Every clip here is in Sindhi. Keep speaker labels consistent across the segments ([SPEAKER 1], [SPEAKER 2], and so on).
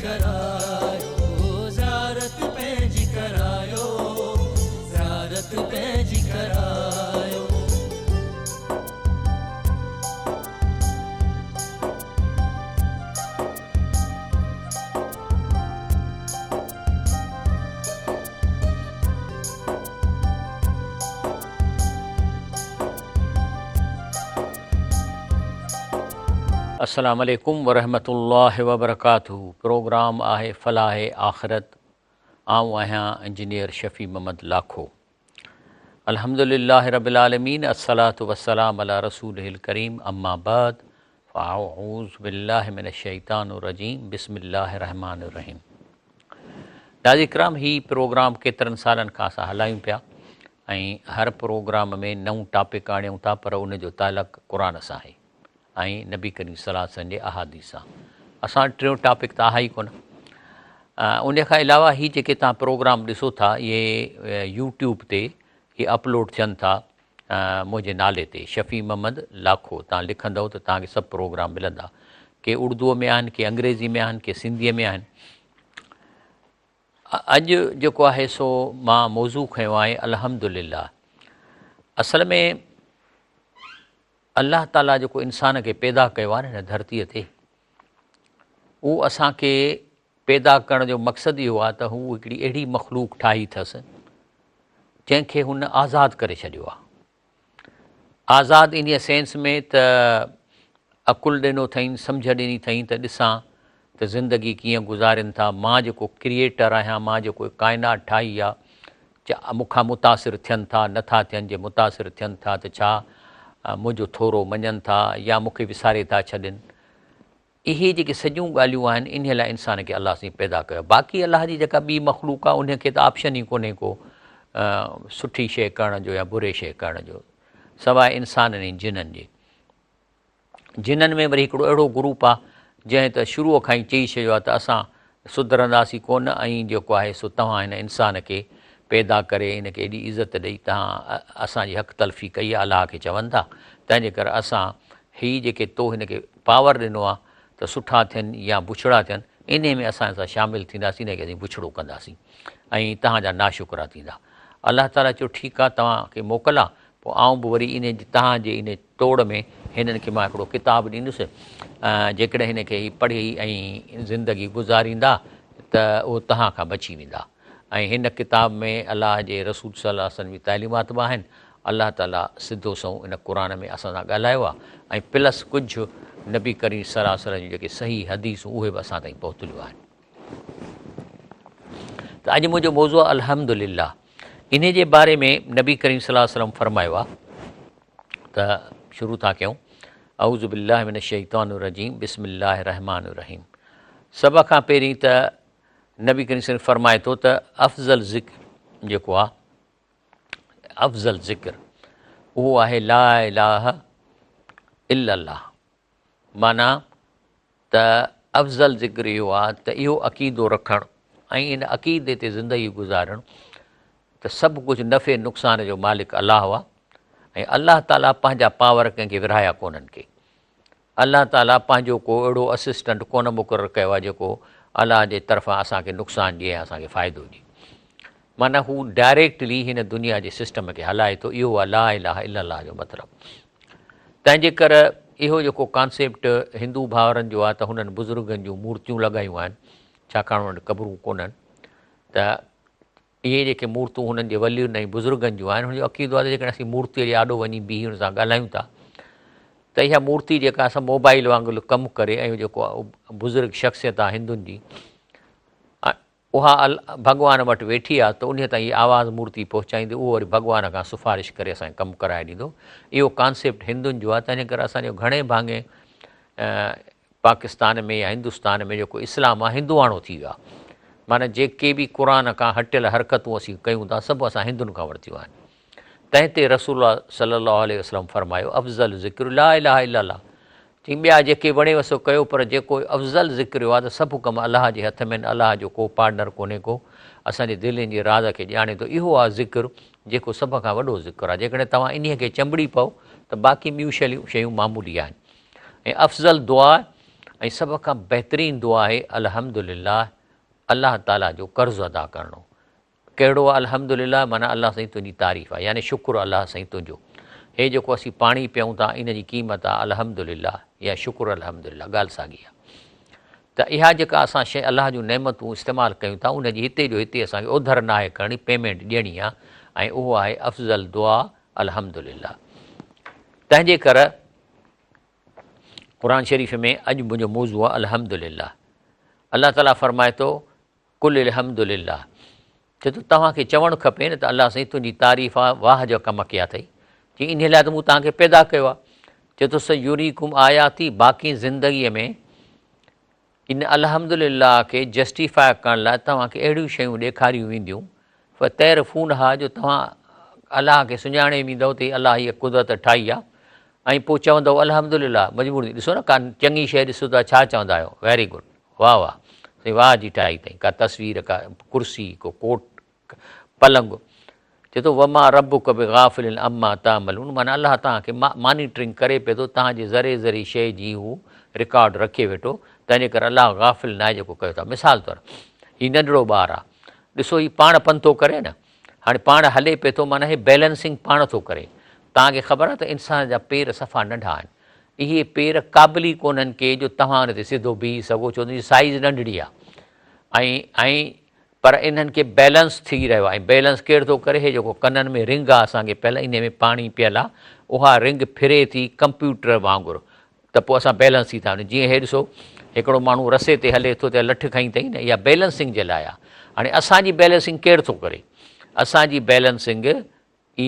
[SPEAKER 1] ڪرايو، زيارت پنهنجي ڪرايو، زيارت پنهنجي ڪرايو.
[SPEAKER 2] السلام عليڪم ورحمة الله وبرڪاته پروگرام آهي فلاح آخرت آئون آهيان انجنيئر شفيع محمد لاکو الحمد لله رب العالمين الصلاة والسلام علي رسوله الڪريم اما بعد فاعوذ بالله من الشيطان الرجيم بسم الله الرحمن الرحيم ناظرين ڪرام هي پروگرام ڪيترن سالن کان اسان هلايون پيا ۽ هر پروگرام ۾ نئون ٽاپڪ آڻيون ٿا پر ان جو تعلق قرآن سان آهي ۽ نبي ڪريم صلي الله عليه وسلم جي احاديث سان. اسان وٽ ٽيون ٽاپڪ ته آهي ئي ڪونه. ان کان علاوه هي جيڪي توهان پروگرام ڏسو ٿا اهي يوٽيوب تي هي اپلوڊ ٿين ٿا منهنجي نالي تي شفيع محمد لاکو توهان لکندؤ ته توهان کي سڀ پروگرام ملندا. ڪي اردوء ۾ آهن ڪي انگريزي ۾ آهن ڪي سنڌيء ۾ آهن. اڄ جيڪو آهي سو مان موضوع کنيو آهي الحمد لله اصل ۾ الله تعاليٰ جيڪو انسان کي پيدا ڪيو آهي نه هن ڌرتيء تي اهو اسان کي پيدا ڪرڻ جو مقصد اهو آهي ته هو هڪڙي اهڙي مخلوق ٺاهي اٿس جنهن کي هن آزاد ڪري ڇڏيو آهي آزاد انهيء سينس ۾ ته عقل ڏنو اٿئين، سمجهه ڏني اٿئين ته ڏسان ته زندگي ڪيئن گذارين ٿا، مان جيڪو ڪريئيٽر آهيان، مان جيڪو ڪائنات ٺاهي آ، ڇا مون کان متاثر ٿين ٿا، نه ٿا ٿين، جي متاثر ٿين ٿا ته ڇا منهنجو ٿورو مڃن ٿا يا مون کي وساري ٿا ڇڏين. اهي جيڪي سڄيون ڳالهيون آهن انهيء لاء انسان کي الله سائين پيدا ڪيو آهي. باقي الله جي جيڪا ٻي مخلوق آهي انهيء کي ته آپشن ئي ڪونهي ڪو سٺي شيء ڪرڻ جو يا بري شيء ڪرڻ جو سواء انسانن ۽ جنن جي. جنن ۾ وري هڪڙو اهڙو گروپ آهي جنهن ته شروع کان ئي چئي ڇڏيو آهي ته اسان سڌرنداسين ڪونه ۽ جيڪو آهي سو توهان هن انسان کي پيدا ڪري هن کي ايڏي عزت ڏئي توهان اسان جي حق تلفي ڪئي آهي الله کي چون ٿا تنهن جي ڪري اسان هي جيڪي تو هن کي پاور ڏنو آهي ته سٺا ٿين يا بڇڙا ٿين انهي ۾ اسان سان شامل ٿينداسين هن کي اسين بڇڙو ڪنداسين ۽ توهان جا ناشڪرا ٿيندا. الله تعاليٰ چيو ٺيڪ آهي توهان کي موڪل آهي پوء آئون به وري انهي توهان جي انهي توڙ ۾ هنن کي مان هڪڙو ڪتاب ڏيندس جيڪڏهن هن کي هي پڙهي ۽ زندگي گذاريندا ته اهو توهان کان بچي ويندا ۽ هن ڪتاب ۾ الله جي رسول صلي الله عليه وسلم جي تعليمات به آهن الله تعالي سڌو سنئون ان قرآن ۾ اسان سان ڳالهايو آهي ۽ پلس ڪجهه نبي ڪريم صلي الله عليه وسلم جون جيڪي صحيح حديثون اهي به اسان تائين پهتليون آهن ته اڄ منهنجو موضوع آهي الحمد لله انهي جي باري ۾ نبي ڪريم صلي الله عليه وسلم فرمايو آهي ته شروع ٿا ڪيون اعوذ بالله من الشيطان الرجيم بسم الله الرحمن الرحيم سڀ کان پهرين ته نبي ڪريم صلي الله عليه وسلم فرمائي ٿو ته افضل ذڪر جيڪو آهي افضل ذڪر اهو آهي لا اله الا الله معنيٰ ته افضل ذڪر اهو آهي ته اهو عقيدو رکڻ ۽ ان عقيدي تي زندگي گذارڻ ته سڀ ڪجهه نفعي نقصان جو مالڪ الله آهي ۽ الله تعاليٰ پنهنجا پاور ڪنهن کي ورهايا ڪونهن ڪي الله تعاليٰ پنهنجو ڪو اهڙو اسسٽنٽ ڪونه مقرر ڪيو آهي جيڪو الله جي طرفان اسان کي نقصان ڏئي ۽ اسان کي فائدو ڏئي. معنيٰ هو ڊائريڪٽلي هن دنيا جي سسٽم کي هلائي ٿو اهو آهي لا اله الا الله جو مطلب. تنهن جي ڪر اهو جيڪو ڪانسيپٽ هندو ڀائرن جو آهي ته هنن بزرگن جون مورتيون لڳايون آهن ڇاڪاڻ انهن وٽ قبرون ڪونهن ته اهي جيڪي مورتون هنن جي ولين ۽ بزرگن جون آهن، هن جو عقيدو آهي ته جيڪڏهن اسين مورتيء جي آڏو وڃي بيهي هن سان ڳالهايون ٿا ته اها مورتي جيڪا اسان موبائل وانگر ڪم ڪري ۽ جيڪو بزرگ شخصيت آهي هندن جي اها ڀڳوان وٽ ويٺي آهي ته انهيء تائين آواز مورتي پهچائيندي اهو وري ڀڳوان کان سفارش ڪري اسان کي ڪم ڪرائي ڏيندو. اهو ڪانسيپٽ هندن جو آهي تنهن ڪري اسان جو گهڻي ڀاڱي پاڪستان ۾ يا هندستان ۾ جيڪو اسلام آهي هندواڻو ٿي ويو آهي معنيٰ جيڪي به قرآن کان هٽيل حرڪتون اسين ڪيون ٿا سڀ اسان هندن کان ورتيون آهن تنهن تي رسول الله صلي الله عليه وسلم فرمايو افضل ذڪر لا اله الا الله چي ٻيا جيڪي وڻيو سو ڪيو پر جيڪو افضل ذڪر اهو آهي ته سڀ ڪم الله جي هٿ ۾ آهن الله جو ڪو پارٽنر ڪونهي ڪو اسان جي دلين جي راز کي ڄاڻي ٿو اهو آهي ذڪر جيڪو سڀ کان وڏو ذڪر آهي جيڪڏهن توهان انهيء کي چنبڙي پئو ته باقي ٻيون شيون معمولي آهن ۽ افضل دعا ۽ سڀ کان بهترين دعا آهي الحمدلله الله تعالي جو قرض ادا ڪرڻو. ڪهڙو آهي الحمدلله معنيٰ الله سائين تنهنجي تعريف آهي يعني شڪر الله سائين تنهنجو. هي جيڪو اسين پاڻي پيئون ٿا ان جي قيمت آهي الحمدلله يا شڪر الحمدلله ڳالهه ساڳي آهي. ته اها جيڪا اسان شيء الله جون نعمتون استعمال ڪيون ٿا ان جي هتي جو هتي اسان کي اوڌر ناهي ڪرڻي پيمينٽ ڏيڻي آهي ۽ اهو آهي افضل دعا الحمدلله. تنهنجي ڪر قرآن شريف ۾ اڄ منهنجو موضوع آهي الحمد لله. الله تعاليٰ فرمائي ٿو قل الحمد لله چي ٿو توهان کي چوڻ کپي نه ته الله سائين تنهنجي تعريف آ واهه جا ڪم ڪيا اٿئي چي انهي لاء ته مون توهان کي پيدا ڪيو آ چي ٿو سيريڪم آياتي باقي زندگيء ۾ ان الحمد لله کي جسٽيفاء ڪرڻ لاء توهان کي اهڙيون شيون ڏيکاريون وينديون فتعرفونها جو توهان الله کي سڃاڻي ويندؤ ته الله هيء قدرت ٺاهي آهي ۽ پوء چوندؤ الحمد لله مجبور ٿي ڏسو نه ڪا چڱي شيء ڏسو ته ڇا چوندا آهيو ويري گڊ واهه واهه سائين واهه جي ٺاهي اٿئي ڪا تصوير ڪا ڪرسي ڪو ڪوٽ پلنگ، چئي ٿو وما ربک بغافل عما تعملون معنيٰ الله توهان کي مانيٽرنگ ڪري پيو ٿو توهان جي ذري ذري شيء جي هو رڪارڊ رکي ويٺو تنهن جي ڪري الله غافل ناهي جيڪو ڪيو ٿا مثال طور هي ننڍڙو ٻار آ ڏسو هي پاڻ پنڌ ٿو ڪري نه هاڻي پاڻ هلي پيو ٿو معنيٰ هي بيلنسنگ پاڻ ٿو ڪري توهان کي خبر آ ته انسان جا پير صفا ننڍا آهن اهي پير قابل ئي ڪونهن ڪي جو توهان ان تي سڌو بيهي سگهو ڇو ته ان جي سائيز ننڍڙي آ ۽ ۽ پر انهن کي بيلنس ٿي رهيو آهي ۽ بيلنس ڪير ٿو ڪري هي جيڪو ڪنن ۾ رنگ آهي اسان کي پيل انهي ۾ پاڻي پيل آهي اها رنگ ڦري ٿي ڪمپيوٽر وانگر ته پوء اسان بيلنس ٿي ٿا وڃون جيئن هي ڏسو هڪڙو ماڻهو رسي تي هلي ٿو ته لٺ کنئي اٿئي نه اها بيلنسنگ جي لاء آهي هاڻي اسان جي بيلنسنگ ڪير ٿو ڪري اسان جي بيلنسنگ هي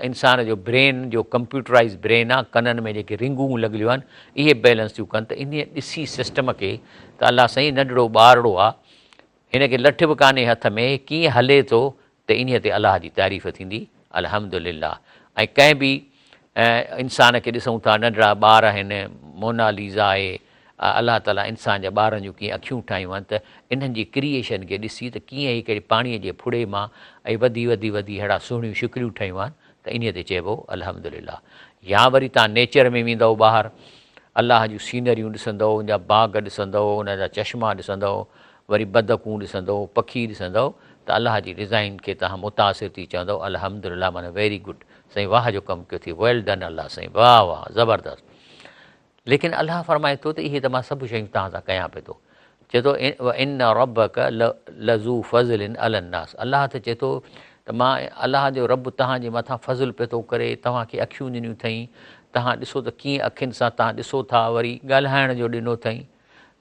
[SPEAKER 2] انسان جو برين جو ڪمپيوٽرائيز برين آ ڪنن ۾ جيڪي رنگون لڳليون آهن اهي بيلنس ٿيون ڪن ته انهي ڏسي سسٽم کي ته الله سائين ننڍڙو ٻارڙو آ هن کي لٺ به ڪانهي هٿ ۾ ڪيئن هلي ٿو ته انهي تي الله جي تعريف ٿيندي الحمدلله ۽ ڪنهن به انسان کي ڏسون ٿا ننڍڙا ٻار آهن موناليزا آهي الله تعاليٰ انسان جا ٻارن جون ڪيئن اکيون ٺاهيون آهن ته انهن جي ڪريئيشن کي ڏسي ته ڪيئن هي ڪهڙي پاڻيء جي ڦڙي مان ۽ وڌي وڌي وڌي ههڙا سهڻيون شڪليون ٺهيون آهن ته انهيء تي چئبو الحمدلله يا وري توهان نيچر ۾ ويندؤ ٻاهر الله جون سينريون ڏسندؤ ان جا باغ ڏسندؤ ان جا چشما ڏسندؤ وري بدڪون ڏسندؤ پکي ڏسندؤ ته الله جي ڊزائين کي توهان متاثر ٿي چوندؤ الحمدلله معنيٰ ويري گڊ سائين واهه جو ڪم ڪيو ٿي ويل ڊن الله سائين واهه واهه زبردست ليڪن الله فرمائي ٿو ته اهي ته مان سڀ شيون توهان سان ڪيان پيو ٿو. چئي ٿو وان ربک لذو فضل علی الناس الله ته چئي ٿو ته مان الله جو رب توهان جي مٿان فضل پيو ٿو ڪري توهان کي اکيون ڏنيون اٿئي توهان ڏسو ته ڪيئن اکين سان توهان ڏسو ٿا وري ڳالهائڻ جو ڏنو اٿئي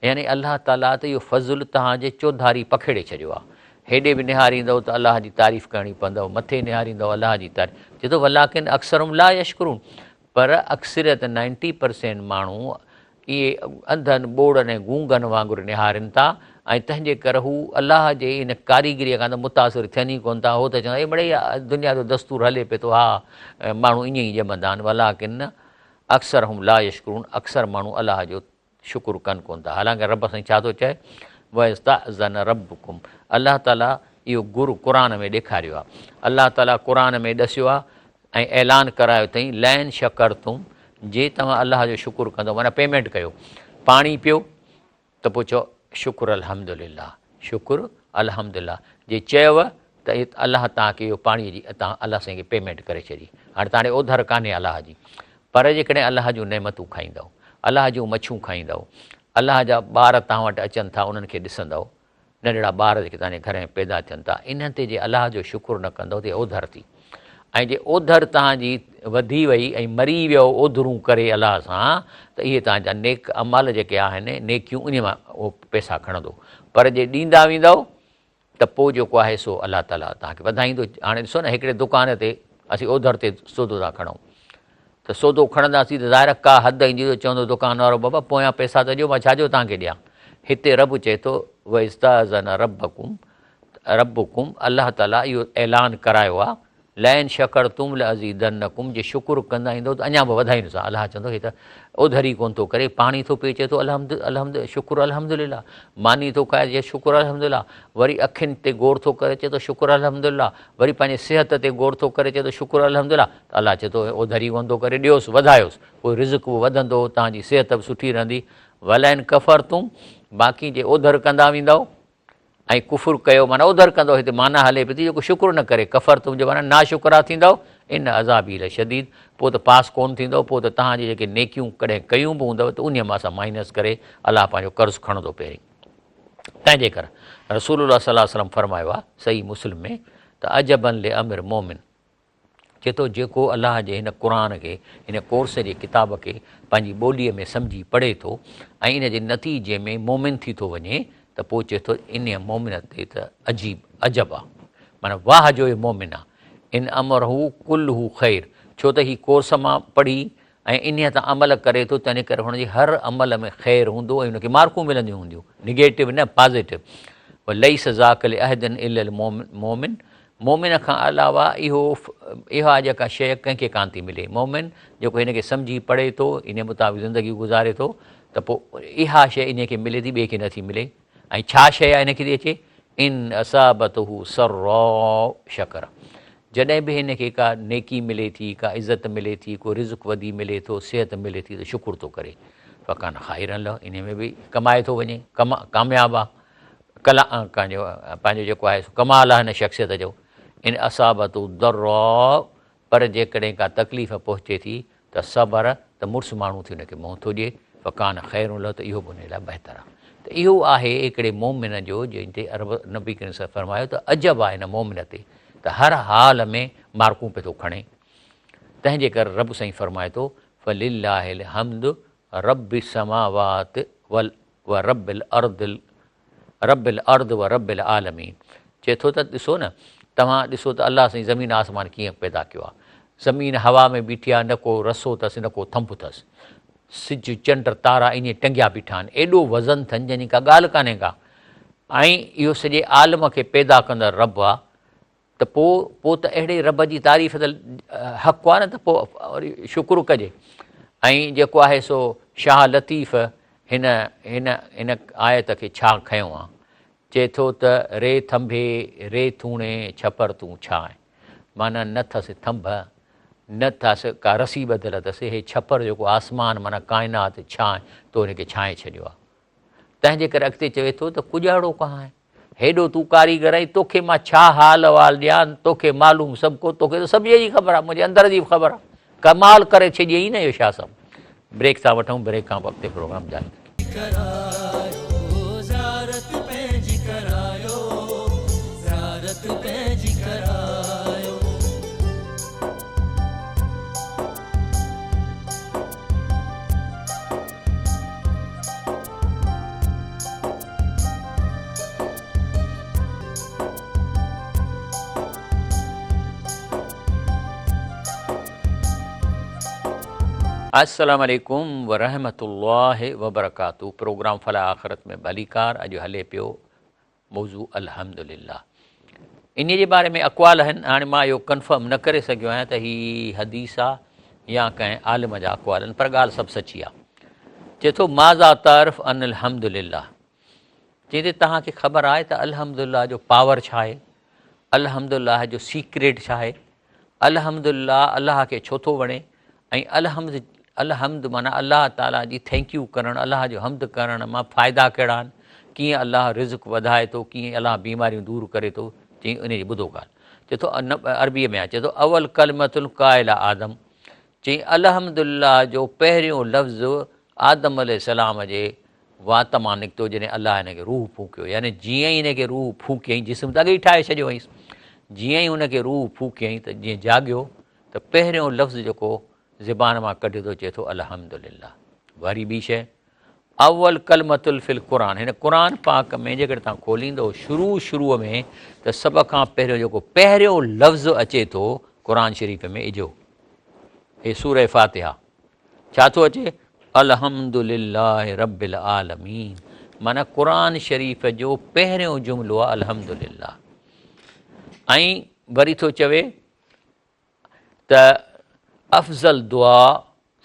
[SPEAKER 2] يعني الله تعاليٰ ته اهو فضل توهان جي چوڌاري پکيڙي ڇڏيو آهي هيڏي به نهاريندؤ ته الله جي تعريف ڪرڻي پوندؤ مٿي نهاريندؤ الله جي تعريف چئي ٿو ولاڪن اڪثرهم لا يشڪرون پر اڪثريت نائنٽي پرسينٽ ماڻهو اهي انڌن، ٻوڙن ۽ گونگن وانگر نهارين ٿا ۽ تنهن جي ڪري هو الله جي ان ڪاريگريء کان ته متاثر ٿين ئي ڪونه ٿا. هو ته چوندا اهي مڙئي دنيا جو دستور هلي پئي ٿو ها ماڻهو ائين ئي ڄمندا آهن ولاڪن اڪثرهم لا يشڪرون اڪثر ماڻهو الله جو شڪر ڪن ڪونه ٿا. حالانڪه رب سائين ڇا ٿو چئي؟ واذ تاذن ربڪم الله تعاليٰ اهو گر قرآن ۾ ڏيکاريو آهي. الله تعاليٰ قرآن ۾ ڏسيو آهي ۽ اعلان ڪرايو اٿئين لئن شڪرتم جي توهان الله جو شڪر ڪندؤ معنيٰ پيمينٽ ڪيو پاڻي پيو ته پوء چئو شڪر الحمدلله شڪر الحمدلله جي چيو ته الله توهان کي اهو پاڻي جي توهان الله سائين کي پيمينٽ ڪري ڇڏي هاڻي توهان ڏي اوڌر ڪانهي الله جي پر جيڪڏهن الله جون نعمتون کائيندؤ الله جون مڇيون کائيندؤ الله جا ٻار توهان وٽ اچن ٿا انهن کي ڏسندؤ ننڍڙا ٻار جيڪي توهان جي گهر ۾ پيدا ٿين ٿا، انهن تي جي الله جو شڪر نه ڪندؤ ته اوڌر ٿي ۽ جي اوڌر توهان جي وڌي وئي ۽ مري ويؤ اوڌرون ڪري الله سان ته اهي توهان جا نيڪ اعمال جيڪي آهن، نيڪيون، انهي مان اهو پئسا کڻندو پر جي ڏيندا ويندؤ ته پوء جيڪو آهي سو الله تعاليٰ توهان کي وڌائيندو. هاڻي ڏسو نه هڪڙي دڪان تي اسين اوڌر تي سودو ٿا کڻون ته سودو کڻنداسين ته ظاهر آهي ڪا حد ايندي ته چوندو دڪان وارو بابا پويان پئسا ته ڏيو مان ڇا جو توهان کي ڏيان. هتي رب چئي ٿو واذ تاذن ربڪم ربڪم الله تعاليٰ اهو اعلان ڪرايو آهي لئن شڪرتم لازيدنڪم جي شڪر ڪندا ايندو ته اڃا به وڌائيندوسان. الله چوندو هي ته اوڌر ئي ڪونه ٿو ڪري پاڻي ٿو پي چئي ٿو الحمد الحمد شڪر الحمدلله ماني ٿو کائي چئي شڪر الحمدلله وري اکين تي غور ٿو ڪري چئي ٿو شڪر الحمدلله وري پنهنجي صحت تي غور ٿو ڪري چئي ٿو شڪر الحمدلله ته الله چئي ٿو اوڌر ئي ڪونه ٿو ڪري ڏيوس وڌايوس پوء رزق به وڌندو توهان جي صحت به سٺي رهندي. ولئن ڪفرتم باقي جي اوڌر ڪندا ويندؤ ۽ ڪفر ڪيو معنيٰ اوڌر ڪندؤ هتي معنيٰ هلي پئي ٿي جيڪو شڪر نه ڪري ڪفرتم جو معنيٰ ناشڪرا ٿيندؤ ان عذابي لشديد پوء ته پاس ڪونه ٿيندؤ پوء ته توهان جي جيڪي نيڪيون ڪڏهن ڪيون به هوندؤ ته انهيء مان اسان مائنس ڪري الله پنهنجو قرض کڻندو پهرين تنهن جي ڪري رسول الله صلي الله عليه وسلم فرمايو آهي صحيح مسلم ۾ ته عجبا لامر مؤمن چئي ٿو جيڪو الله جي هن قرآن کي، هن ڪورس جي ڪتاب کي پنهنجي ٻوليء ۾ سمجهي پڙهي ٿو ۽ ان جي نتيجي ۾ مؤمن ٿي ٿو وڃي ته پوء چئي ٿو انهيء مؤمن تي ته عجيب عجب آ معنيٰ واهه جو اهو مؤمن آ ان امره ڪله خير ڇو ته هي ڪورس مان پڙهي ۽ انهيء تان عمل ڪري ٿو تنهن ڪري هن جي هر عمل ۾ خير هوندو ۽ هن کي مارڪون ملنديون هونديون نگيٽو نه پازيٽو وليس ذاڪ لاحد الا المؤمن مؤمن کان علاوه اهو اها جيڪا شيء ڪنهن کي ڪانه ٿي ملي مؤمن جيڪو هن کي سمجهي پڙهي ٿو انهيء مطابق زندگي گذاري ٿو ته پوء اها شيء انهيء کي ملي ٿي ٻئي کي نٿي ملي ۽ ڇا شيء آهي هن کي ٿي اچي؟ ان اصابته سراء شڪر جڏهن به هن کي ڪا نيڪي ملي ٿي، ڪا عزت ملي ٿي، ڪو رزق وڌي ملي ٿو، صحت ملي ٿي ته شڪر ٿو ڪري. فڪان خيرا له انهي ۾ به ڪمائي ٿو وڃي، ڪامياب آ، ڪلا پنهنجو پنهنجو جيڪو آهي سو ڪمال آهي هن شخصيت جو. ان اصابته ضراء پر جيڪڏهن ڪا تڪليف پهچي ٿي ته صبر ته مڙس ماڻهو ٿي ان کي منهن ٿو ڏئي، فڪان خير له ته اهو به ان لاء بهتر آهي. ته اهو آهي هڪڙي مؤمن جو جنهن تي عرب نبي ڪريم صلي فرمايو ته عجب آهي هن مؤمن تي ته هر حال ۾ مارڪون پيو ٿو کڻي. تنهن جي ڪري رب سائين فرمائي ٿو فلله الحمد رب السماوات ورب الارض رب الارض و رب العالمين چئي ٿو ته ڏسو نه توهان ڏسو ته الله سائين زمين آسمان ڪيئن پيدا ڪيو آهي زمين هوا ۾ بيٺي آهي نه ڪو رسو اٿس نه ڪو ٿنڀ اٿس سج چنڊ تارا ائين ٽنگيا بيٺا آهن ايڏو وزن اٿن جنهن جي ڪا ڳالهه ڪانهي ڪا ۽ اهو سڄي عالم کي پيدا ڪندڙ رب آهي ته پوء پوء ته اهڙي رب جي تعريف ته حق آهي نه ته پوء وري شڪر ڪجي ۽ جيڪو آهي سو شاهه لطيف هن هن هن آيت کي ڇا کنيو آ چئي ٿو ته ري ٿنڀي ري ٿوڻي ڇپر تون ڇانء معنيٰ نه ٿس ٿنڀ نه ٿس ڪا رسي ٻڌل اٿس هي ڇپر جيڪو آسمان معنيٰ ڪائنات ڇانء تو هن کي ڇانئي ڇڏيو آ تنهن جي ڪري اڳتي چوي ٿو ته ڪڄاڙو ڪهان آهين هيڏو تون ڪاريگر آهين، توکي مان ڇا حال احوال ڏيان، توکي معلوم سڀ ڪو، توکي ته سڀ شيء جي خبر آهي، منهنجي اندر جي به خبر آهي. ڪمال ڪري ڇڏيئي نه اهو شاهه صاحب. بريڪ ٿا وٺون، بريڪ کان پوء اڳتي پروگرام جاري رکنداسين.
[SPEAKER 1] ڪرايو زيارت پنهنجي ڪرايو زيارت پنهنجي ڪرايو.
[SPEAKER 2] السلام عليڪم ورحمة الله وبرڪاته پروگرام فلاح آخرت ۾ ڀليڪار اڄ هلي پيو موضوع الحمدلله انهي جي باري ۾ اقوال آهن هاڻي مان اهو ڪنفرم نه ڪري سگهيو آهيان ته هي حديث آ يا ڪنهن عالم جا اقوال آهن پر ڳالهه سڀ سچي آ چئي ٿو ماذا تعرف ان الحمدلله چئي ٿي توهان کي خبر آهي ته الحمدلله جو پاور ڇا آهي الحمدلله جو سيڪريٽ ڇا آهي الحمدلله الله کي ڇو ٿو وڻي ۽ الحمد الحمد معنيٰ الله تعاليٰ جي thank you ڪرڻ الله جو حمد ڪرڻ مان فائدا ڪهڙا آهن ڪيئن الله رزق وڌائي ٿو ڪيئن الله بيماريون دور ڪري ٿو چئي ان جي ٻڌو ڳالهه چئي ٿو عربيء ۾ آهي چئي ٿو اول ڪلمة القائل آدم چئي الحمدلله جو پهريون لفظ آدم عليه السلام جي وات مان نڪتو جڏهن الله هن کي روح ڦوڪيو يعني جيئن ئي هن کي روح ڦوڪيائين جسم ته اڳي ئي ٺاهي ڇڏيو هئائينس جيئن ئي هن کي روح ڦوڪيائين ته جيئن جاڳيو ته پهريون لفظ جيڪو زبان مان ڪڍي ٿو چئي ٿو الحمدلله وري ٻي شيء اول ڪلمة في القرآن هن قرآن پاڪ ۾ جيڪڏهن توهان کوليندو شروع شروع ۾ ته سڀ کان پهريون جيڪو پهريون لفظ اچي ٿو قرآن شريف ۾ اجهو هي سورة فاتحه ڇا ٿو اچي؟ الحمد لله رب العالمين معنيٰ قرآن شريف جو پهريون جملو آهي الحمد لله ۽ وري ٿو چوي ته افضل دعا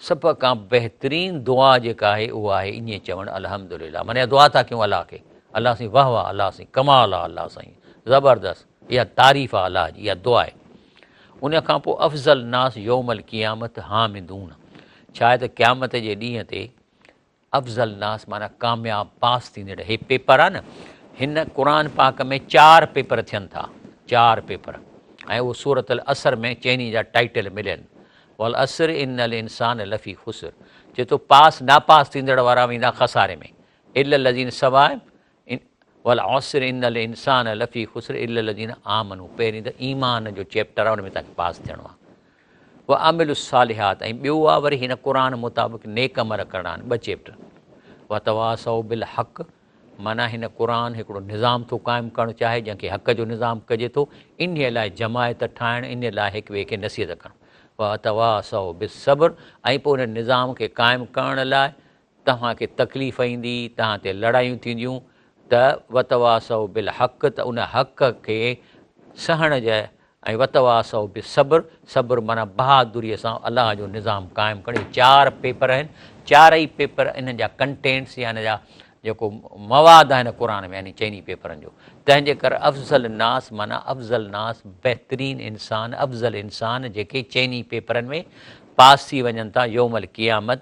[SPEAKER 2] سڀ کان بهترين دعا جيڪا آهي اها آهي ائين چوڻ الحمد لله معنيٰ دعا ٿا ڪيون الله کي الله سائين واه واه الله سائين ڪمال آهي الله سائين زبردست اها تعريف آهي الله جي اها دعا آهي ان کان پوء افضل الناس يوم القيامت حامدون ڇا آهي ته قيامت جي ڏينهن تي افضل الناس معنيٰ ڪامياب پاس ٿيندڙ. هي پيپر آ نه هن قرآن پاڪ ۾ چار پيپر ٿين ٿا چار پيپر ۽ اهو سورة العصر ۾ چئني جا ٽائيٽل ملين والعصر ان الانسان لفي خسر چئي ٿو پاس ناپاس ٿيندڙ وارا ويندا خساري ۾ الا الذين سواء والعصر ان الانسان لفي خسر الا الذين آمنوا پهرين ته ايمان جو چيپٽر آهي ان ۾ توهان کي پاس ٿيڻو آهي وعملوا الصالحات ۽ ٻيو آهي وري هن قرآن مطابق نيڪ عمل ڪرڻا آهن ٻه چيپٽر وتواصوا بالحق معنيٰ هن قرآن هڪڙو نظام ٿو قائم ڪرڻ چاهي جنهن کي حق جو نظام ڪجي ٿو انهي لاء جماعت ٺاهڻ انهي لاء هڪ ٻئي کي نصيحت ڪرڻ وتواصوا بالصبر ۽ پوء ان نظام کي قائم ڪرڻ لاء توهان کي تڪليف ايندي، توهان تي لڙايون ٿينديون ته وتواصوا بالحق ته ان حق کي سهڻ جي ۽ وتواصوا بالصبر، صبر معنيٰ بهادريء سان الله جو نظام قائم ڪرڻ، اهي چار پيپر آهن، چارئي پيپر انهن جا ڪنٽينٽس يا ان جا جيڪو مواد آهن قرآن ۾ يعني چئني پيپرن جو، تنهن جي ڪري افضل الناس معنيٰ افضل الناس بهترين انسان، افضل انسان جيڪي چئني پيپرن ۾ پاس ٿي وڃن ٿا يوم القيامت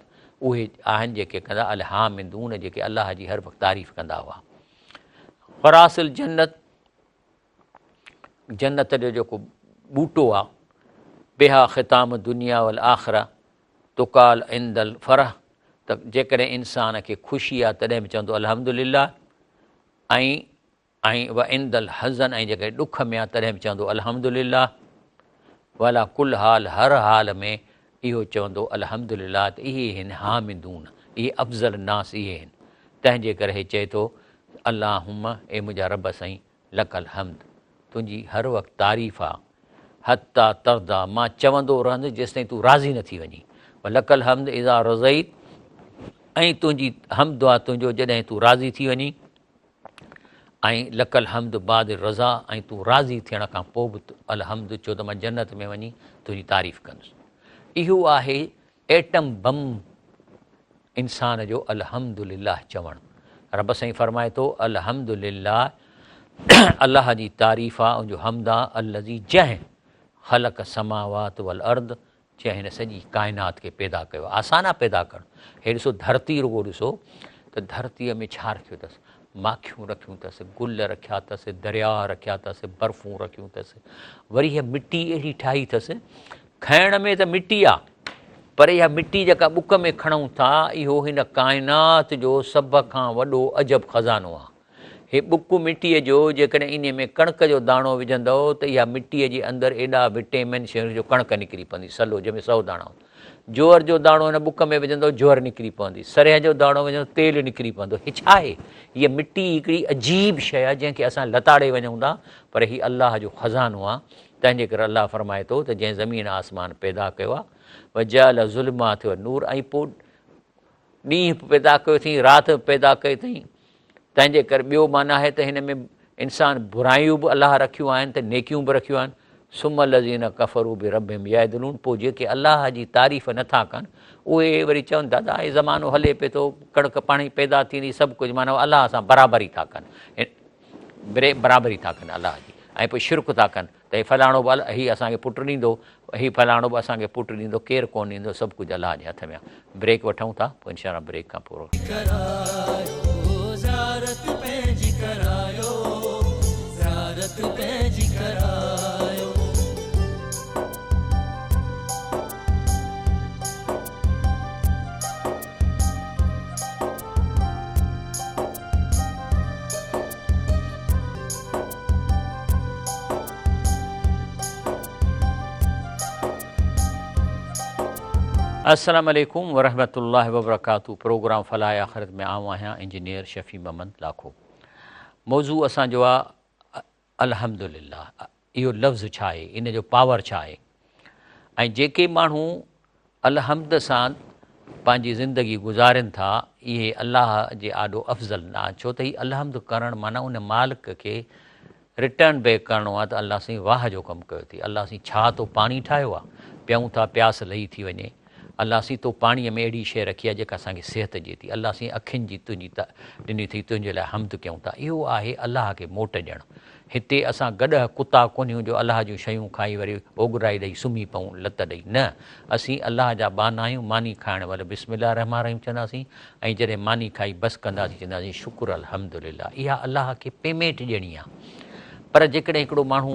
[SPEAKER 2] اهي آهن جيڪي ڪندا الحامدون جيڪي الله جي هر وقت تعريف ڪندا هئا. غراس الجنت جنت جو جيڪو ٻوٽو آ بها ختام الدنيا والآخرة تقال عند الفرح ته جيڪڏهن انسان کي خوشي آ تڏهن به چوندو الحمدلله ۽ ۽ وعند الحزن ۽ جيڪڏهن ڏک ۾ آ تڏهن به چوندو الحمد لله وعليٰ ڪل حال هر حال ۾ اهو چوندو الحمد لله ته اهي هن حامدون اهي افضل الناس اهي هن تنهن جي ڪري هي چئي ٿو اللهم اي منهنجا رب سائين لڪ الحمد تنهنجي هر وقت تعريف آ حتيٰ ترضيٰ مان چوندو رهندس جيستائين تون راضي نه ٿي وڃين ولڪ الحمد اذا رضيت ۽ تنهنجي حمد آ تنهنجو جڏهن تون راضي ٿي وڃين ۽ لڪ الحمد بعد الرضا ۽ تون راضي ٿيڻ کان پوء به الحمد ڇو ته مان جنت ۾ وڃي تنهنجي تعريف ڪندس. اهو آهي ايٽم بم انسان جو الحمد لله چوڻ. رب سائين فرمائي ٿو الحمد لله الله جي تعريف آ ان جو حمد آ الذي جنهن خلق السماوات والارض جنهن هن سڄي ڪائنات کي پيدا ڪيو. آسان آ پيدا ڪرڻ. هي ڏسو ڌرتي رڳو ڏسو ته ڌرتيء ۾ ڇا رکيو اٿس؟ ماکيون رکيون اٿس، گل رکيا اٿس، درياء رکيا اٿس، برفون رکيون اٿس. وري هيء مٽي اهڙي ٺاهي اٿس، کائڻ ۾ ته مٽي آ، پر اها مٽي جيڪا ٻڪ ۾ کڻون ٿا، اهو هن ڪائنات جو سڀ کان وڏو عجب خزانو آ. هي ٻڪ مٽيء جو، جيڪڏهن انهيء ۾ ڪڻڪ جو داڻو وجهندؤ ته اها مٽيء جي اندر ايڏا وٽيمن شيون جو ڪڻڪ نڪري پوندي، سلو جنهن ۾ سئو داڻا هوندا. جوئر جو داڻو هن ٻڪ ۾ وجهندؤ جوئر نڪري پوندي، سرهه جو داڻو وجهندؤ تيل نڪري پوندو. هي ڇا آهي؟ هيء مٽي هڪڙي عجيب شيء آهي جنهن کي اسان لتاڙي وڃون ٿا، پر هي الله جو خزانو آهي. تنهن جي ڪري الله فرمائي ٿو ته جنهن زمين آسمان پيدا ڪيو آهي، وجعل الظلمات والنور ۽ پوء ڏينهن به پيدا ڪيو اٿئين، رات به پيدا ڪئي اٿئين. تنهن جي ڪري ٻيو معنيٰ آهي ته هن ۾ انسان برايون به الله رکيون آهن ته نيڪيون به رکيون آهن. ثم الذين ڪفروا بربهم يعدلون پوء جيڪي الله جي تعريف نه ٿا ڪن اهي وري چون ٿا ته هي زمانو هلي پئي ٿو، ڪڻڪ پاڻهي پيدا ٿيندي، سڀ ڪجهه معنيٰ الله سان برابري ٿا ڪن، برابري ٿا ڪن الله جي ۽ پوء شرڪ ٿا ڪن. ته هي فلاڻو به هي اسان کي پٽ ڏيندو، هي فلاڻو به اسان کي پٽ ڏيندو، ڪير ڪونه ڏيندو، سڀ ڪجهه الله جي هٿ ۾ آهي. بريڪ وٺون ٿا، پوء انشاء الله بريڪ کان پوء.
[SPEAKER 1] ڪرايو زيارت پنهنجي ڪرايو زيارت پنهنجي ڪرايو.
[SPEAKER 2] السلام عليڪم ورحمة الله وبرڪاته پروگرام فلاح آخرت ۾ آئون آهيان انجنيئر شفيع محمد لاکو موضوع اسان جو آ الحمدلله اهو لفظ ڇا آهي ان جو پاور ڇا آهي ۽ جيڪي ماڻهو الحمد سان پنهنجي زندگي گذارين ٿا اهي الله جي آڏو افضل نه آهن ڇو ته هي الحمد ڪرڻ معنيٰ ان مالڪ کي رٽرن بيڪ ڪرڻو آهي ته الله سائين واهه جو ڪم ڪيو اٿئي الله سائين ڇا تو پاڻي ٺاهيو آهي پيئون ٿا پياس لهي ٿي وڃي الله سائين تو پاڻي ۾ اهڙي شيء رکي آهي جيڪا اسان کي صحت ڏئي ٿي الله سائين اکين جي تنهنجي ڏني اٿئي تنهنجي لاء حمد ڪيون ٿا اهو آهي الله کي موٽ ڏيڻ. هتي اسان گڏهه ڪتا ڪونهيون جو الله جون شيون کائي وري اوڳرائي ڏئي سمهي پئون لت ڏئي. نه، اسين الله جا ٻانها آهيون، ماني کائڻ مهل بسم الله الرحمٰن الرحيم چونداسين ۽ جڏهن ماني کائي بس ڪنداسين چونداسين شڪر الحمدلله. اها الله کي پيمينٽ ڏيڻي آهي. پر جيڪڏهن هڪڙو ماڻهو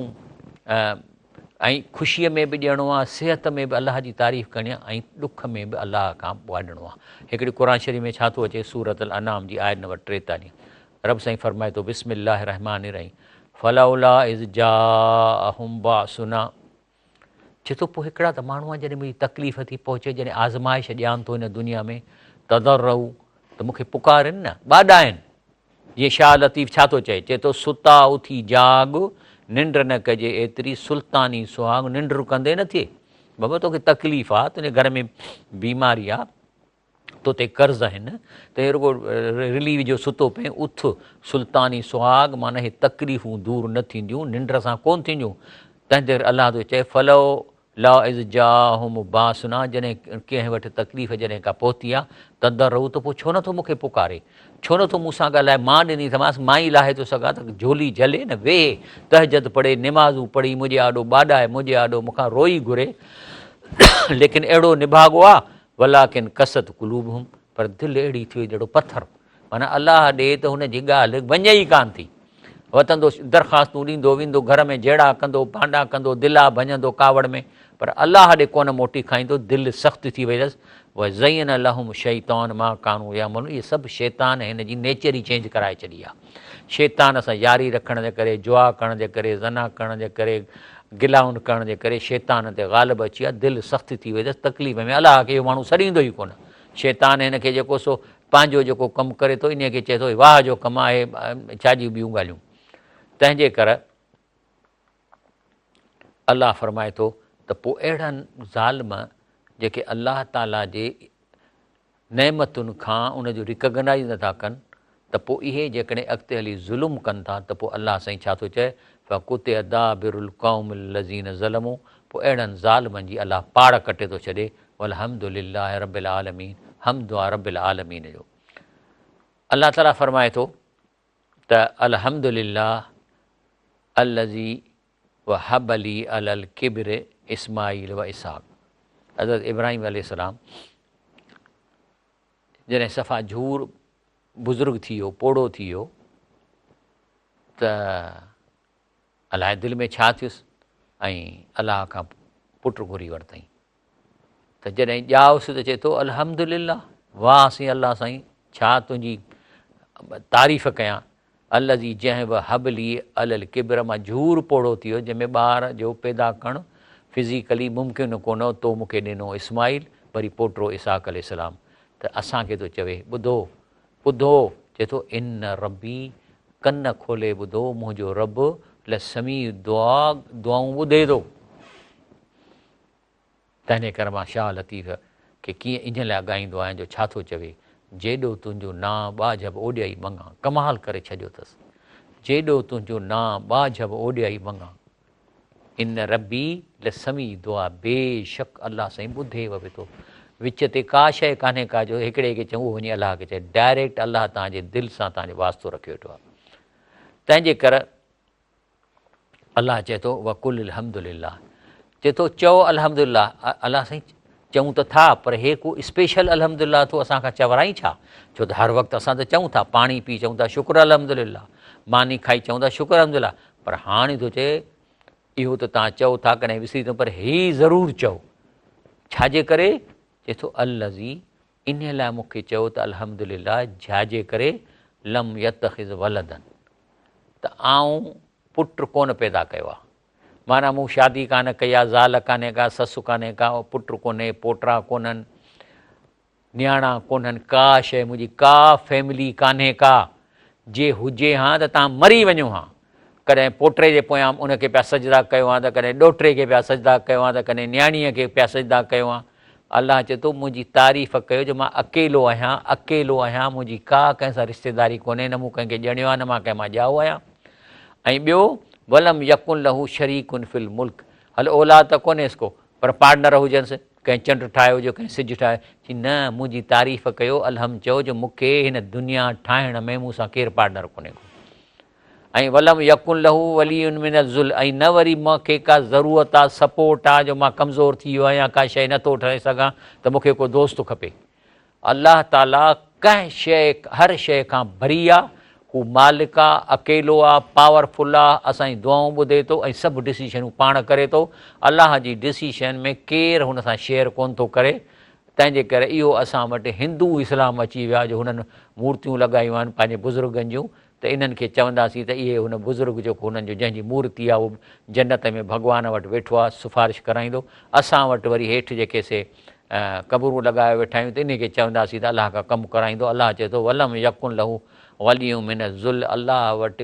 [SPEAKER 2] ۽ خوشيء ۾ به ڏيڻو آهي، صحت ۾ به الله جي تعريف ڪرڻي آهي ۽ ڏک ۾ به الله کان ٻاڏڻو آهي. هڪڙي قرآن شريف ۾ ڇا ٿو اچي سورة الانعام جي آيت نمبر 43 رب سائين فرمائي ٿو بسم الله الرحمٰن الرحيم فلولا اذ جاءهم باسنا چي ٿو پوء هڪڙا ته ماڻهو آهن جڏهن منهنجي تڪليف ٿي پهچي جڏهن آزمائش ڏيان ٿو هن دنيا ۾ تضرعوا ته مون کي پڪارين نه ٻاڏائن جيئن شاهه لطيف ڇا ٿو چئي؟ چئي ٿو، ستا اٿي جاڳ، ننڊ نه ڪجي ايتري، سلطاني سهاڳ، ننڊ ڪندي نه ٿئي. بابا توکي تڪليف آ، تنهنجي گهر ۾ بيماري آ، تو تي قرض آهن، ته رڳو رلي وجهو ستو پئين، اٿ سلطاني سهاڳ، معنيٰ هي تڪليفون دور نه ٿينديون، ننڊ سان ڪونه ٿينديون. تنهن تي الله ٿو چئي، فلو لا اذ جاءهم باسنا جڏهن ڪنهن وٽ تڪليف جڏهن ڪا پهتي آ، تضرعوا ته پوء ڇو نه ٿو مون کي پڪاري؟ ڇو نه ٿو مون سان ڳالهائي؟ مان ڏني ٿمانس، مان ئي لاهي ٿو سگهان ته جهولي جهلي نه ويهي، تهجد پڙهي، نمازون پڙهي، منهنجي آڏو ٻاڏائي، منهنجي آڏو مون کان روئي گهري، ليڪن اهڙو نڀاڳو آ، ولڪن قست قلوبهم پر دل اهڙي ٿي وئي جهڙو پٿر. معنيٰ الله ڏي ته هن جي ڳالهه وڃي ئي ڪانه ٿي. وتندو درخواستون ڏيندو ويندو گهر ۾ جهيڙا ڪندو ڀانڊا ڪندو دلا ڀڃندو ڪاوڙ ۾ پر الله ڏي ڪونه موٽي کائيندو دل سخت ٿي وئي اٿس وزين لهم الشيطان ما ڪانوا يعملون اهي سڀ شيطان هن جي نيچر ئي چينج ڪرائي ڇڏي آهي شيطان سان ياري رکڻ جي ڪري جوا ڪرڻ جي ڪري زنا ڪرڻ جي ڪري گلائن ڪرڻ جي ڪري شيطان تي غالب اچي ويو دل سخت ٿي وئي اٿس تڪليف ۾ الله کي اهو ماڻهو سڏيندو ئي ڪونه شيطان هن کي جيڪو سو پنهنجو جيڪو ڪم ڪري ٿو انهيء کي چئي ٿو واهه جو ڪم آهي ڇا جون ٻيون ڳالهيون. تنهن جي ڪر الله فرمائي ٿو ته پوء اهڙن ظالم جيڪي الله تعاليٰ جي نعمتن کان ان جو ريڪگنائز نٿا ڪن ته پوء اهي جيڪڏهن اڳتي هلي ظلم ڪن ٿا ته پوء الله سائين ڇا ٿو چئي فقطع دابر القوم الذين ظلموا پوء اهڙن ظالمن جي الله پاڙ ڪٽي ٿو ڇڏي والحمد لله رب العالمين حمد آ رب العالمين جو. الله تعالي فرمائي ٿو ته الحمد لله الذي وهب لي علي الڪبر اسماعيل و اسحاق حضرت ابراهيم عليه السلام جڏهن صفا جھور بزرگ ٿي ويو پوڙهو ٿي ويو ته الائي دل ۾ ڇا ٿيس ۽ الله کان پٽ گهري ورتائين ته جڏهن ڄائوس ته چئي ٿو الحمد لله واهه سائين الله سائين ڇا تنهنجي تعريف ڪيان الذي جنهن به هب لي علي الڪبر مان جھور پوڙهو ٿي ويو جنهن ۾ ٻار جو پيدا ڪرڻ فزيڪلي ممڪن ڪونه هو تو مون کي ڏنو اسماعيل وري پوٽو اسحاق عليه السلام ته اسان کي ٿو چوي ٻڌو ٻڌو چئي ٿو ان ربي ڪن کولي ٻڌو منهنجو رب لسميع الدعاء دعائون ٻڌي ٿو. تنهن ڪري مان شاهه لطيف کي ڪيئن انهيء لاء ڳائيندو آهيان جو ڇا ٿو چوي، جيڏو تنهنجو نانء ٻاجهه به اوڏيائي مڱان. ڪمال ڪري ڇڏيو اٿس. جيڏو تنهنجو نانء ٻاجهه به اوڏيائي مڱان. ان ربي لسميع الدعاء بيشڪ الله سائين ٻڌي به ٿو. وچ تي ڪا شيء ڪانهي ڪا جو هڪڙي کي چئون اهو وڃي الله کي چئي. ڊائريڪٽ الله توهان جي دل سان توهان جو واسطو رکيو ويٺو آهي. تنهن جي ڪر الله چئي ٿو وقل الحمد لله چئي ٿو چئو الحمد لله الله سائين چئون ته ٿا پر هي ڪو اسپيشل الحمد لله ٿو اسان کان چورائين ڇا ڇو ته هر وقت اسان ته چئون ٿا پاڻي پي چئون ٿا شڪر الحمد لله ماني کائي چئون ٿا شڪر الحمد لله پر هاڻي ٿو چئي اهو ته تان چئو ٿا ڪڏهن وسري ٿو پر هي ضرور چئو ڇا جي ڪري چئي ٿو الذي انهيء لاء مون کي چئو ته الحمد لله جا جي ڪري لم يتخذ ولدا ته آئون پٽ ڪونه پيدا ڪيو آهي. معنيٰ مون شادي ڪانه ڪئي آهي، زال ڪانهي ڪا، سس ڪانهي ڪا، پٽ ڪونهي، پوٽرا ڪونهن، نياڻا ڪونهن، ڪا شيء منهنجي ڪا فيملي ڪانهي ڪا، جي هجي هان ته تان مري وڃو هان. ڪڏهن پوٽي جي پويان ان کي پيا سجدا ڪيو هان ته ڪڏهن ڏوهٽي کي پيا سجدا ڪيو هان ته ڪڏهن نياڻيء کي پيا سجدا ڪيو هان. الله چئي ٿو منهنجي تعريف ڪيو جو مان اڪيلو آهيان، اڪيلو آهيان، منهنجي ڪا ڪنهن سان رشتيداري ڪونهي، نه مون ڪنهن کي ڄڻيو آهي نه مان ڪنهن مان ڄائو آهيان. ۽ ٻيو ولم يڪن له شريڪ في الملڪ هل اولاد ته ڪونهيس ڪو پر پارٽنر هجنس، ڪنهن چنڊ ٺاهيو هجي ڪنهن سج ٺاهيو، چي نه منهنجي تعريف ڪيو، الحمد چئو جو مون کي هن دنيا ٺاهڻ ۾ مون سان ڪير پارٽنر ڪونهي ڪو. ۽ ولم يڪن له ولي من الذل ۽ نه وري مون کي ڪا ضرورت آ، سپورٽ آ جو مان ڪمزور ٿي ويو آهيان ڪا شيء نٿو ٺاهي سگهان ته مون کي ڪو دوست کپي. الله تعاليٰ ڪنهن شيء هر شيء کان بري آ، هو مالڪ آ، اڪيلو آ، پاور فل آ، اسان جون دعائون ٻڌي ٿو ۽ سڀ ڊسيشنون پاڻ ڪري ٿو. الله جي ڊسيشن ۾ ڪير هن سان شيئر ڪونه ٿو ڪري. تنهن جي ڪري اهو اسان وٽ هندو اسلام اچي ويا جو هنن مورتيون لڳايون آهن پنهنجي بزرگن جون ته انهن کي چونداسين ته اهي هن بزرگ جيڪو هنن جو جنهن جي مورتي آهي اهو جنت ۾ ڀڳوان وٽ ويٺو آهي سفارش ڪرائيندو اسان وٽ وري هيٺ جيڪي سي قبرون لڳايو ويٺا آهيون ته انهي کي چونداسين ته الله کان ڪم ڪرائيندو الله چئي ٿو ولم يڪن له ولي من الذل الله وٽ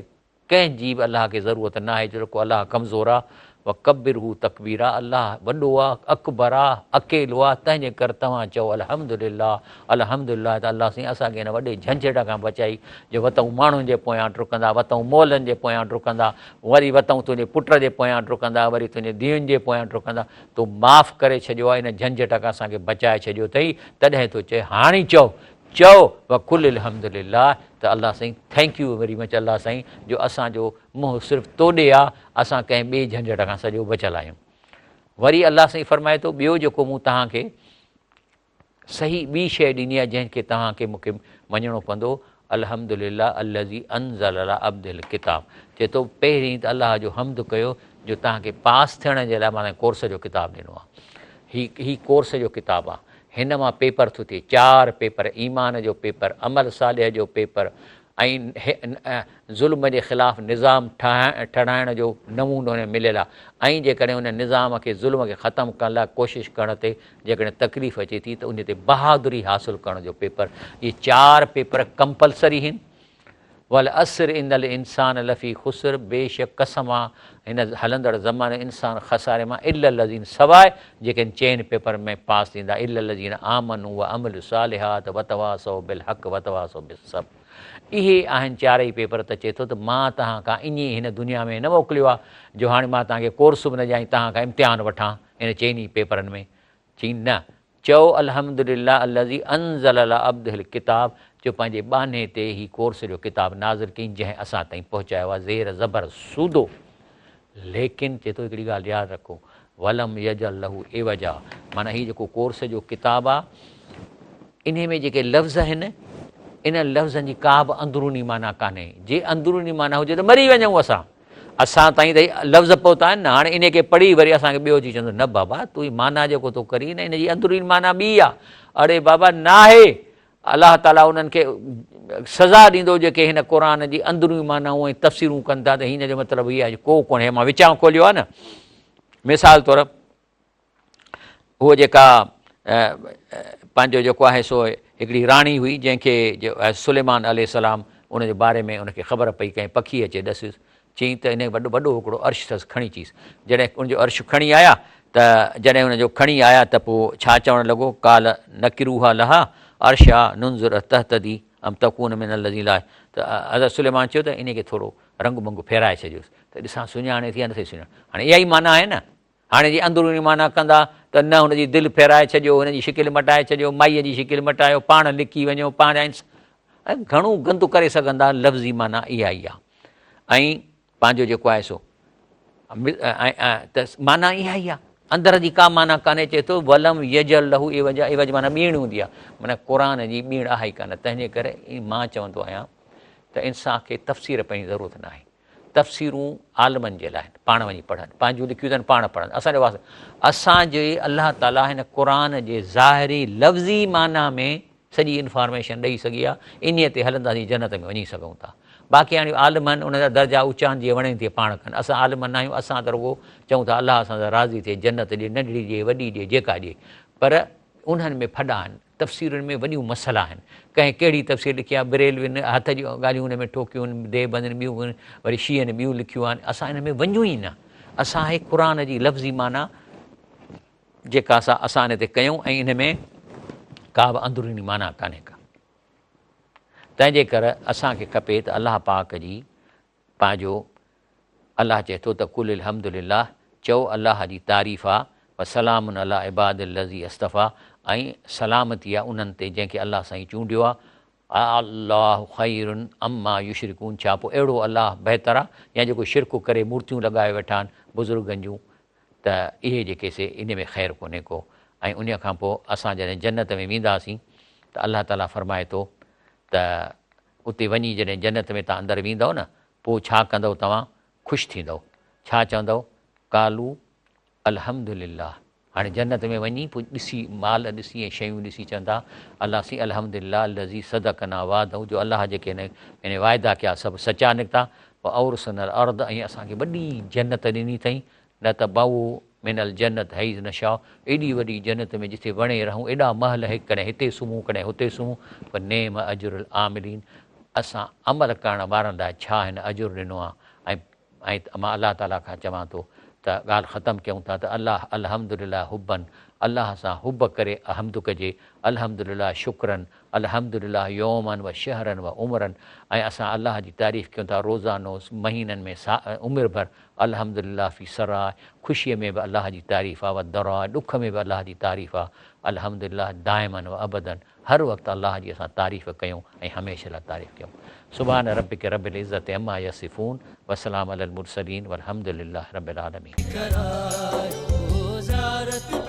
[SPEAKER 2] ڪنهن جي به الله کي ضرورت ناهي جو رڳو الله ڪمزور آ، وڪبره تڪبيرا، الله وڏو آ، اڪبر آ، اڪيلو آ، تنهن جي ڪر توهان چئو الحمدلله، الحمدلله ته الله سائين اسان کي هن وڏي جهنجهٽ کان بچائي جو وتئون ماڻهن جي پويان ڊڪندا، وتئون مئلن جي پويان ڊڪندا، وري وتئون تنهنجي پٽ جي پويان ڊڪندا، وري تنهنجي ڌيئن جي پويان ڊڪندا، تو معاف ڪري ڇڏيو آ، ان جهنجهٽ کان اسان کي بچائي ڇڏيو اٿئي، تڏهن ٿو چئي هاڻي چئو چئو وقل الحمد لله ته الله سائين thank you very much الله سائين جو اسان جو منهن صرف تو ڏي آ اسان ڪنهن ٻئي جهنجهٽ کان سڄو بچيل آهيون وري الله سائين فرمائي ٿو ٻيو جيڪو مون توهان کي صحيح ٻي شيء ڏني آهي جنهن کي توهان کي مون کي مڃڻو پوندو الحمد لله الذي انزل علي عبده الڪتاب چئي ٿو پهرين ته الله جو حمد ڪيو جو توهان کي پاس ٿيڻ جي لاء مان ڪورس جو ڪتاب ڏنو آهي هي هي ڪورس جو ڪتاب آهي هن مان پيپر ٿو ٿئي، چار پيپر، ايمان جو پيپر، عمل صالح جو پيپر ۽ ظلم جي خلاف نظام ٺهرائڻ جو نمونو هن ۾ مليل آهي ۽ جيڪڏهن ان نظام کي ظلم کي ختم ڪرڻ لاء ڪوشش ڪرڻ تي جيڪڏهن تڪليف اچي ٿي ته ان تي بهادري حاصل ڪرڻ جو پيپر، اهي چار پيپر ڪمپلسري هن. والعصر ان الانسان لفي خسر بيشڪ قسم آ هن هلندڙ زماني انسان خساري مان الا الذين سواء جيڪي هن چئن پيپرن ۾ پاس ٿيندا الا الذين آمنوا وعملوا الصالحات وتواصوا بالحق وتواصوا بالصبر اهي آهن چارئي پيپر ته چئي ٿو ته مان توهان کان ائين ئي هن دنيا ۾ نه موڪليو آ جو هاڻي مان توهان کي ڪورس به نه ڏيان ۽ توهان کان امتحان وٺان هن چئني پيپرن ۾ چئين نه چئو الحمد لله الذي انزل علي عبده الڪتاب جو پنهنجي ٻانهي تي هي ڪورس جو ڪتاب نازل ڪيائين جنهن اسان تائين پهچايو آهي زير زبر سودو ليڪن چئي ٿو هڪڙي ڳالهه ياد رکو ولم يجعل له عوجا معنيٰ هي جيڪو ڪورس جو ڪتاب آهي انهي ۾ جيڪي لفظ آهن انهن لفظن جي ڪا به اندروني معنيٰ ڪانهي جي اندروني معنيٰ هجي ته مري وڃون اسان اسان تائين ته هي لفظ پهتا آهن نه هاڻي انهي کي پڙهي وري اسان کي ٻيو اچي چوندو نه بابا تون هي معنيٰ جيڪو ٿو ڪرين نه ان جي اندروني معنيٰ ٻي آ اڙي بابا ناهي الله تعاليٰ انهن کي سزا ڏيندو جيڪي هن قرآن جي اندروني معنائون ۽ تفسيرون ڪن ٿا ته هن جو مطلب هي آهي ڪو ڪونهي مان وچان کوليو آهي نه مثال طور هوء جيڪا پنهنجو جيڪو آهي سو هڪڙي راڻي هئي جنهن کي سليمان عليه السلام ان جي باري ۾ ان کي خبر پئي ڪنهن پکي اچي ڏسيس چيائين ته ان وڏو وڏو هڪڙو عرش اٿس کڻي چيس جڏهن ان جو عرش کڻي آيا ته جڏهن ان جو کڻي آيا ته پوء ڇا چوڻ لڳو قال نڪروها لها عرشا ننظر تهتدي ام تڪون من الذين لا ته حضرت سليمان چيو ته ان کي ٿورو رنگ بنگ ڦيرائي ڇڏيوس ته ڏسان سڃاڻي ٿي يا نٿي سڃاڻي هاڻي اها ئي معنيٰ آهي نه هاڻي جي اندروني معنيٰ ڪندا ته نه هن جي دل ڦيرائي ڇڏيو، هن جي شڪل مٽائي ڇڏيو، مائيء جي شڪل مٽايو، پاڻ لڪي وڃو، پاڻ ۽ گهڻو گند ڪري سگهندا، لفظي معنيٰ اها ئي آهي ۽ پنهنجو جيڪو آهي سو ته معنيٰ اها ئي آهي، اندر جي ڪا معنيٰ ڪانهي، چئي ٿو ولم يجعل له عوجا، عوج معنيٰ ٻيڻ هوندي آهي، معنيٰ قرآن جي ٻيڻ آهي ئي ڪانه، تنهن جي ڪري مان چوندو آهيان ته انسان کي تفسير پڙهڻ جي ضرورت ناهي. تفسيرون عالمن جي لاء آهن، پاڻ وڃي پڙهن، پنهنجون لکيون اٿن پاڻ پڙهن، اسان جو واسطو اسان جي الله تعاليٰ هن قرآن جي ظاهري لفظي معنيٰ ۾ سڄي انفارميشن ڏئي سگهي آهي، انهيء تي هلنداسين جنت ۾ وڃي سگهون ٿا. باقي هاڻي عالم آهن انهن جا درجا اوچا آهن جيئن وڻين تيئن پاڻ ڪن، اسان عالم نه آهيون اسان ته رڳو چئون ٿا الله اسان سان راضي ٿئي جنت ڏي ننڍڙي ڏي وڏي ڏي جيڪا ڏي پر انهن ۾ ڦڏا آهن. تفسيرن ۾ وڏيون مسئلا آهن. ڪنهن ڪهڙي تفسير لکي آهي، بريلوين هٿ جون ڳالهيون ان ۾ ٺوڪيون آهن، ديوبندين ٻيون وري شيعن ٻيون لکيون آهن، اسان ان ۾ وڃون ئي نه. اسان هي قرآن جي لفظي معنيٰ جيڪا سا اسان ان تي ڪيون ۽ ان ۾ ڪا به اندروني معنيٰ ڪانهي ڪا. تنهن جي ڪري اسان کي کپي ته الله پاڪ جي پنهنجو الله چئي ٿو ته قل الحمد لله چئو الله جي تعريف آ وسلام علي عباد الذي اصطفيٰ ۽ سلامتي آ انهن تي جنهن کي الله سائين چونڊيو آ. الله خير عما يشرڪون ڇا پوء اهڙو الله بهتر آ يا جيڪو شرڪ ڪري مورتيون لڳائي ويٺا آهن بزرگن جون ته اهي جيڪي سي ان ۾ خير ڪونهي ڪو ۽ انهي کان پوء اسان جڏهن جنت ۾ وينداسين ته الله تعالي فرمائي ٿو ته اتي وڃي جڏهن جنت ۾ توهان اندر ويندؤ نه پوء ڇا ڪندؤ توهان خوش ٿيندؤ ڇا چوندؤ قالو الحمد لله هاڻي جنت ۾ وڃي پوء ڏسي مال ڏسي ۽ شيون ڏسي چوندا الله سين الحمد لله الذي صدقنا وعده جو الله جيڪي هن يعني وعدا ڪيا سڀ سچا نڪتا واورثنا الارض ۽ اسان کي وڏي جنت ڏني اٿئي نتبوء من الجنت حيث نشاء ايڏي وڏي جنت ۾ جتي وڻي رهون ايڏا محل هڪ ڪڏهن هتي سمهون ڪڏهن هتي سمهون فنعم اجر العاملين اسان عمل ڪرڻ وارن لاء ڇا هن اجر ڏنو آهي ۽ ۽ مان الله تعاليٰ کان چوان ٿو ته ڳالهه ختم ڪيون ٿا ته الله الحمد لله حبًا الله سان حب ڪري حمد ڪجي الحمد لله شڪرًا الحمد لله يومًا و شهرًا و عمرًا ۽ اسان الله جي تعريف ڪيون ٿا روزانو مهينن ۾ عمر ڀر الحمد لله في سراء خوشيء ۾ به الله جي تعريف آ و ضراء ڏک ۾ به الله جي تعريف آ الحمد لله دائمًا و ابدًا هر وقت الله جي اسان تعريف ڪيون ۽ هميشه لاء تعريف ڪيون. سبحان ربک رب العزت عما يصفون وسلام علي المرسلين والحمد لله رب العالمين.
[SPEAKER 1] ڪرايو زيارت.